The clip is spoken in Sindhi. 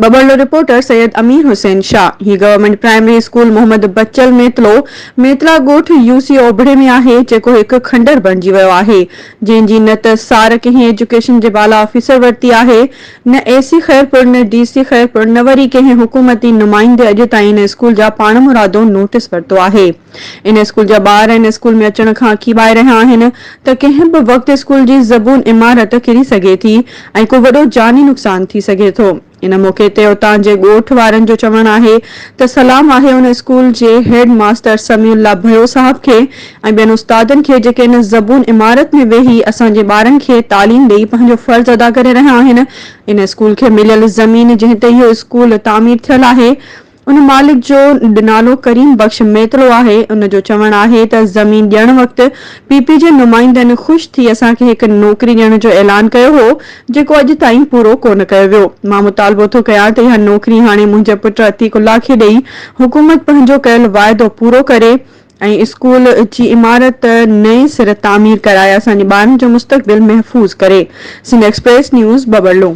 ٻٻرلو، رپورٽر، سيد امير حسين شاهه، هي government primary school Muhammad Bachal Metlo, Metla ڳوٺ يو سي اوڀڙي ۾ آهي، جيڪو هڪ کنڊر بڻجي ويو آهي، جنهن جي نه ته سار ڪنهن ايجوڪيشن جي بالا آفيسر ورتي آهي، نه اي سي خيرپور، نه ڊي سي خيرپور، نه وري ڪنهن حڪومتي نمائندي اڄ تائين ان اسڪول جا پاڻمرادو نوٽيس ورتو آهي. ان اسڪول جا ٻار ان اسڪول ۾ اچڻ کان ڪيٻائي رهيا آهن ته ڪنهن به وقت اسڪول جي زبون عمارت ڪري سگهي ٿي ۽ ڪو وڏو جاني نقصان ٿي سگهي ٿو. ان موقعي تي اتان جي ڳوٺ وارن جو چوڻ آهي ته سلام آهي ان اسڪول جي هيڊ ماستر سميع الله ڀيو صاحب کي ۽ ٻين استادن کي جيڪي ان زبون عمارت ۾ ويهي اسان جي ٻارن کي تعليم ڏئي پنهنجو فرض ادا ڪري رهيا آهن. ان اسڪول کي مليل زمين جنهن تي اهو اسڪول تعمير ٿيل آهي ان مالڪ جو نالو ڪريم بخش ميتلو آهي، ان جو چوڻ آهي ته زمين ڏيڻ وقت پي پي جي نمائندن خوش ٿي اسان کي هڪ نوڪري ڏيڻ جو اعلان ڪيو هو، جيڪو اڄ تائين پورو ڪونه ڪيو ويو. مان مطالبو ٿو ڪيان ته اها نوڪري هاڻي منهنجي پٽ عتيق الله کي ڏئي حڪومت پنهنجو ڪيل واعدو پورو ڪري ۽ اسڪول جي عمارت نئين سر تعمير ڪرائي اسان جي ٻارن جو مستقبل محفوظ ڪري. Sindh express news, Babarlo.